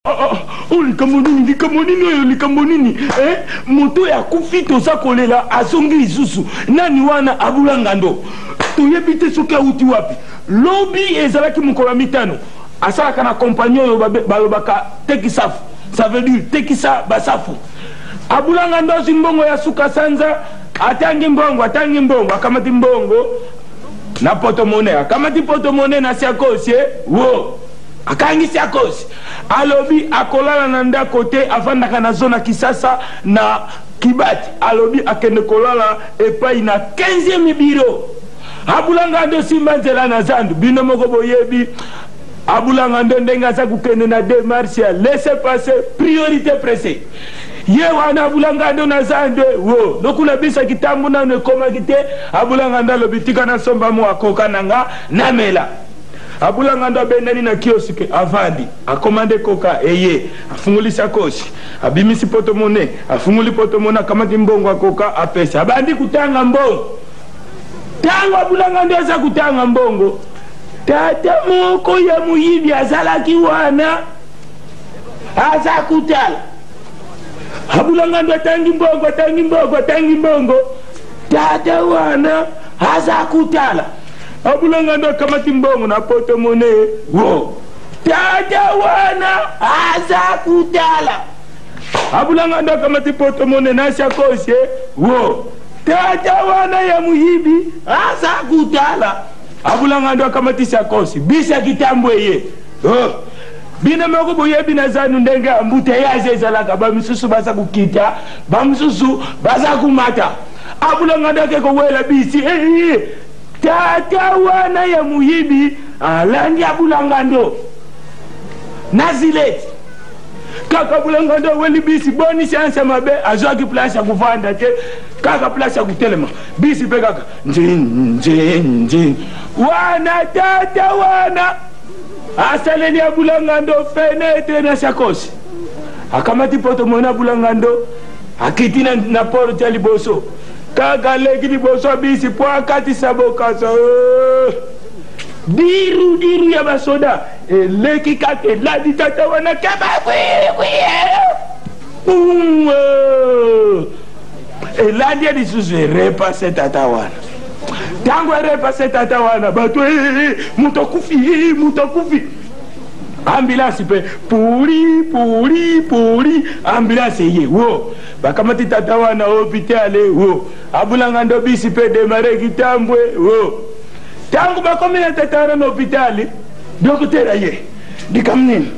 Ah, ah, oh, likambo nini, likambo nini oyo, likambo nini eh? Moto oyo akufi, toza kolela, azongi lisusu. Nani wana? Abula Ngando, toyebi te soki awuti wapi. Lobi ezalaki mokolo ya mitano. Asalaka na kompani oyo balobaka tekisafu, ça veut dire tekisa basafu. Abula Ngando azwi mbongo ya suka sanza, atangi mbongo, atangi mbongo, akamati mbongo na porte-monnaie, akamati porte-monnaie na sacoche wo. Akangi sacoche, alobi akolala na ndako te, avandaka na zone ya Kisasa na Kibati, alobi akende kolala epai na 15e bureau. Abula Ngando simba nzela na zandu, bino moko boyebi Abula Ngando ndenge aza kokende na demarche ya laissez passer priorité pressée. Ye wana Abula Ngando na zandu wo lokula bisa kitambo nanu ekomaki te. Abula Ngando alobi tika nasomba mua coca na nga namela. Abula Ngando abendani na kiosque, avandi, a commander coca eye, afungoli sacoche, abimisi porte-monnaie, afungoli porte-monnaie, akamati mbongo ya coca apesi, abandi kotanga mbongo. Tango Abula Ngando aza kotanga mbongo, tata moko ya moyibi azalaki wana aza kotala. Abula Ngando atangi mbongo, atangi mbongo, atangi mbongo, tata wana aza kotala. Abula Ngando akamati mbongo na porte-monnaie wo. Tata wana aza kutala. Abula Ngando akamati porte-monnaie na sacoche wo. Tata wana ya muyibi aza kutala. Abula Ngando akamati sacoche bisa kitambo eye. Oh. Bino moko boyebi na zanu ndenge embouteillage ezalaka, ba misusu baza kokita, ba misusu baza komata. Abula Ngando ake kowela bisi. Eh, eh. Tata wana ya moyibi alandi Abula Ngando na zileti. Kaka Abula Ngando aweli bisi, boni chance ya mabe, azwaki place ya kovanda te, kaka place ya kotelema. Bisi pe kaka njin njin njin. Wana tata wana asaleli Abula Ngando fenetre na sakosi. Akamati porte-monnaie Abula Ngando, akiti na porte ya liboso. Kaka aleki liboso ya bisi po akatisa Bokasa. Diru diru ya basoda eleki kaka elandi tata wana keba elandi ye lisusu erepase tata wana. Tango erepase tata wana, bato moto akufi, moto akufi. Ambulance pe puri puri puri, ambulance eye wo bakamati tata wana hôpital wo. Abula Ngando bisi pe démarrer kitambwe wo. Tango bakomi na tata wana na hôpital, docteur aye likambo nini?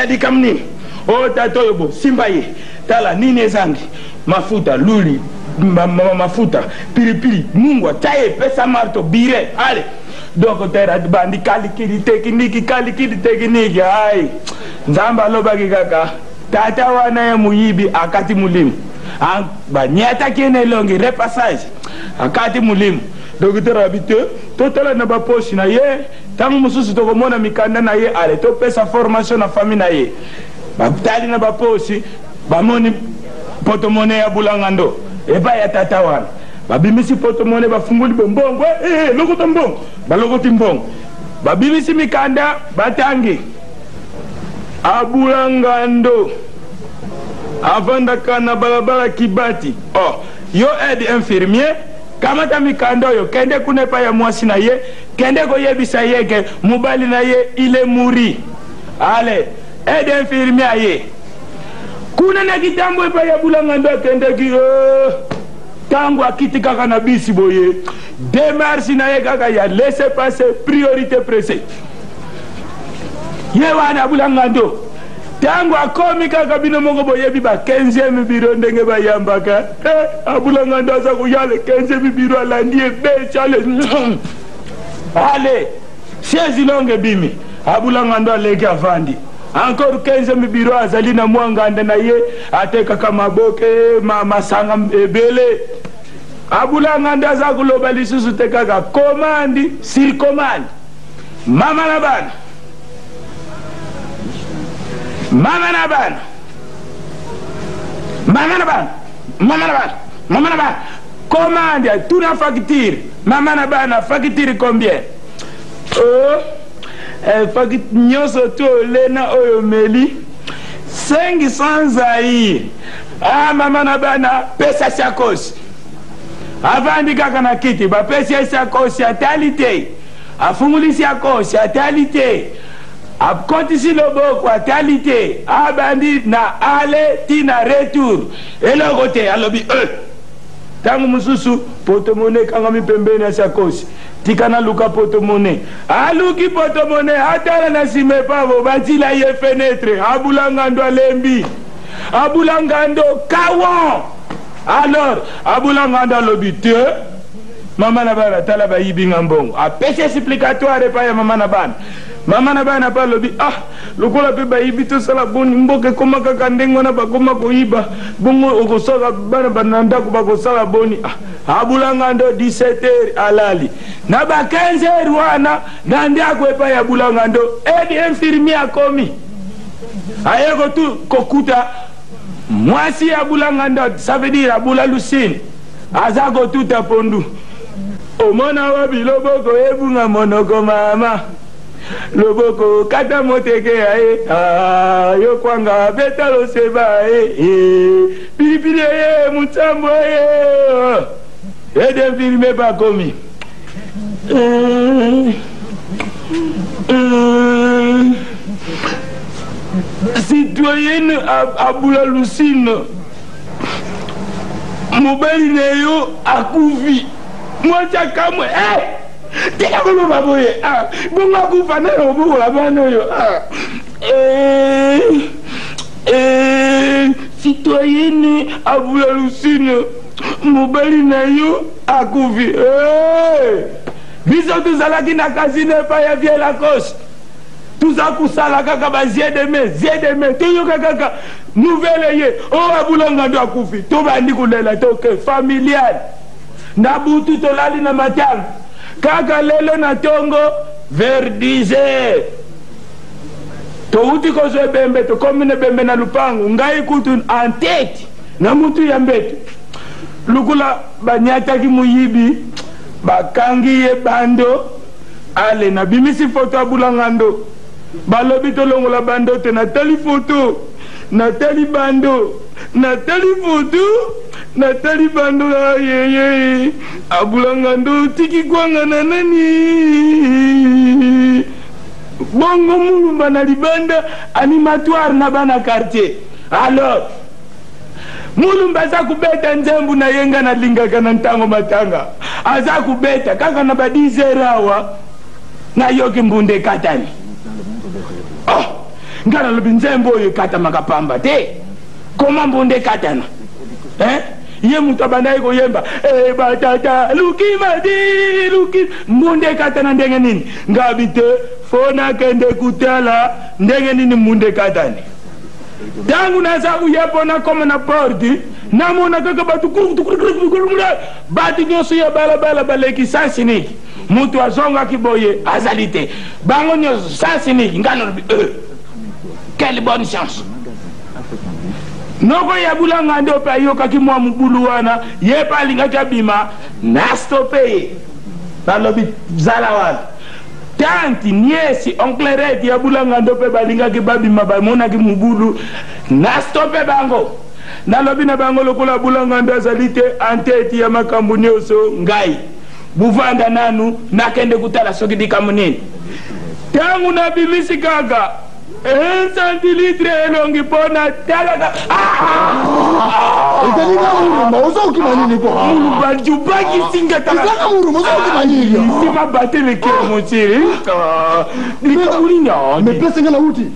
Likambo nini? O tata oyo bo simba ye, tala nini ezangi, mafuta luli, mafuta pilipili, mungwa, taye, pesa marto bire ale. Docteur abandi kalikili tekiniki, kalikili tekiniki. Ai Nzambe alobaki kaka tata wana ya moyibi akati molimo, banyataki ye na elongi repassage, akati molimo. Docteur abi te totala na bapoche na ye, ntango mosusu tokomona mikanda na ye, ale topesa formation na famille na ye. Batali na bapoche, bamoni porte-monnaie ya Abula Ngando epai ya tata wana. Babimisi porte-monnaie, bafungoli bombongo, lokota mbongo, balokoti mbongo, babimisi mikanda, batangi Abula Ngando avandaka na balabala Kibati. Oh, yo aide infirmier, kamata mikanda oyo, kende kuna epai ya mwasi na ye, kende koyebisa ye ke mobali na ye il est mouri. Ale aide infirmier aye kuna na kitambo epai ya Abula Ngando akendeki. Tango akiti kaka na bisi boye, demarche na ye kaka ya laisser passer priorité pressée. Ye wana Abula Ngando tango akomi kaka, bino moko boyebi ba 15e bureau ndenge bayambaka. Abula Ngando aza koya le 15e bureau, alandi ebeti ale ale chaise longue ebimi. Abula Ngando aleki avandi encore 15e bureau, azali na mwa nganda na ye, atekaka maboke masanga ebele. Abula Ngando aza koloba lisusu te, kaka commande sur commande. Mama na bana, mama na bana, mama na bana, mama na bana, mama na bana, commande tuna facture. Mama na bana, facture combien? Oh, nyonso to olena oyo omeli. 500 zaire. Ah, mama na bana, pesa sakosi. Avandi kaka na kiti, bapesi ye sakosi, atali te. Afungoli sakosi, atali te. Akotisi loboko, atali te. Abandi na aller ti na retour, eloko te. Alobi e ntango mosusu porte-monnaie ekangami pembeni ya sakosi, tika naluka porte-monnaie. Aluki porte-monnaie, atala na nsima epavo batila ye fenêtre. Abula Ngando alembi, Abula Ngando kawon. Alors Abula Ngando alobi te, mama na bana, tala, bayibi nga mbongo. Apesi explicatoire epai ya mama na bana. Mama na bana mpe alobi: ah, lokola mpe bayibi, tosala boni? Mboka ekóma kaka ndenge wana, bakóma koyiba bongo, okosala bana na ndako bakosala boni? Ah, Abula Ngando 17 heures alali. Na ba 15 heures wana, na ndako epai ya Abula Ngando, aide infirmier akomi, aye kotu kokuta mwasi ya Abula Ngando, ça veut dire Abula Lusine, aza kotuta pondu. Omona wapi loboko ebunga monoko? Mama, loboko kata moteke ya ye. Ah, yo kwanga beta loseba ye eh, pilipili ye mutsambo ye. Aide infirmier bakomi. Citoyenne Abula Lusine, mobali na yo akufi. Mwasi akamwe: eh, tika koloba boye. Ah, bongo akufa, nani obokola bana oyo? Ah, eh, eh, citoyenne Abula Lusine, mobali na yo akufi. Eh, biso tozalaki na casino epai ya Vie Lacoste, toza kosala kaka ba zedeme zedeme, toyoka kaka nouvelle ye oyo Abula Ngando akufi, tobandi kolela, toke familial na butu, tolali na matanga. Kaka lelo na ntongo vers 10 heures, touti kozwa ebembe, tokomi na ebembe na lupangu. Ngai kutu en tête na mutu ya mbeto, lukula banyataki moyibi, bakangi ye bando. Ale nabimisi foto Abula Ngando, balobi tolongola bando te. Natali foto, natali bando, natali foto, natali bando. Ayeye, Abula Ngando tiki kwanga na nani? Bongo Mulumba na libanda, animatoire na bana quartier. Alors Mulumba aza kobeta nzembo na ye nga nalingaka na ntango matanga, aza kobeta kaka na ba 10 heures awa, nayoki mbunda ekatani. Oh, nga nalobi nzembo oyo ekatamaka pamba te, koma mbunda ekatana, eh? Ye moto abandaki koyemba e batata lukimadi luki, mbunda ekatana ndenge nini? Ngabi te, fo nakende kutala ndenge nini mbunda ekatani. Ntango naza koya mpo nakoma na porte, namona kaka bato, bato nyonso ya balabala baleki sansiniki, moto azongaki boye azali te, bango nyonso sansiniki. Ngai nalobi e quelle bonne chance! Noko ya Bulanga nde mpe ayokaki mwa mobulu wana, ye mpe alingaki abima, na stopper ye, nalobi zala wana. Tante, nièce, oncle Red ya Bulanga ndo mpe balingaki babima, bamonaki mobulu, na stopper bango, nalobi na bango lokola Bulanga ndo azali te en tête ya makambo nyonso, ngai buvanda nanu, nakende kotala soki likambo nini. Ntango nabimisi kaka 1 centilitre elongi mpo natalaka. Ezali nga Murumba, ozokima nini po? Mulumba jubaki singa. Ezaka Murumba, ozokima nini? Sima bateleke mosiri, likambo nini? Mais place nga nauti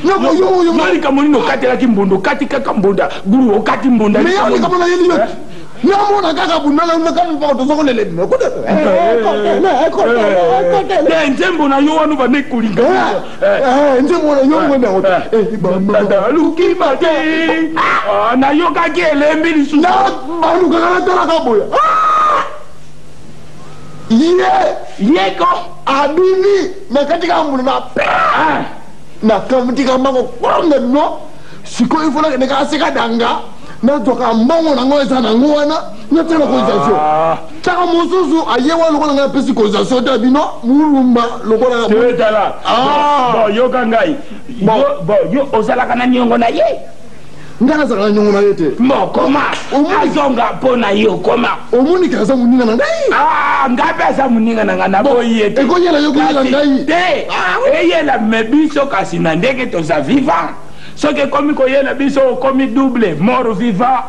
yo likambo nini? Okatelaki mbunda, okati kaka mbunda guru, okati mbunda. Mais yo, likambo nayeli yo, namona kaka bundakaka tozokolela. Te, nzembo na yo wana bande kolinga. Nzembo wana yo ngwende yango. Lukima te, nayokaki elembi lisusu. Balukaka, natalaka boye, ye yeko abimi na kati kaka mbunda na pe nakamtika mango kwanga. No, sikoyo ifo nakende kaka seka danga. Nazwaka mbongo nango eza nango wana, natia na cotisation. Taka mosusu aye wana lokola ngai apesi cotisation te, bino mulumba lokola. Tala, bon, yoka ngai. Bon, yo ozalaka na niongo na ye? Ngai nazalaka na niongo na ye te. Bon, koma azonga mpo na yo, koma? Omoniki aza moninga na ngai. Ngai mpe aza moninga na ngai, naboyi ye te. Ekoyela yo, koyela ngai. Te, eyela me biso, kasi na ndenge toza vivant, soki ekomi koyela biso, okomi double mort vivant.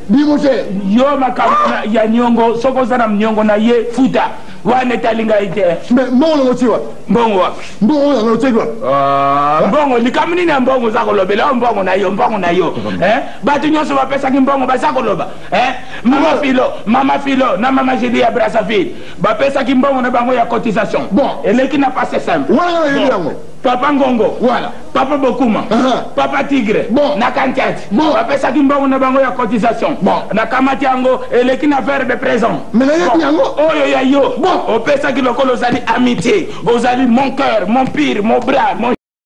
Bimo te. Yo, makambo ya niongo, soki oza na niongo na ye, futa wana, etali ngai te. Mais mbongo nango tie wapi? Mbongo wapi? Mbongo oyo yango otieki wapi? Mbongo, likambo nini ya mbongo oza kolobela? Oyo mbongo na yo, mbongo na yo. Bato nyonso bapesaki mbongo, baza koloba. Mama Filo, mama Filo na mama Julie ya Brazzaville bapesaki mbongo na bango ya cotisation. Bon. Eleki na passe simple. Wana nayebi yango. Papa Ngongo, Voilà. Papa Bokuma, Papa Tigre Bon. na Kantiati Bon. bapesaki mbongo na bango ya cotisation. Bon. Nakamati yango, eleki na verbe présent. Mais nayebi yango. Oyo ya yo Bon. opesaki lokola ozali amitié, ozali mon cœur, mon pire, mon bras, mon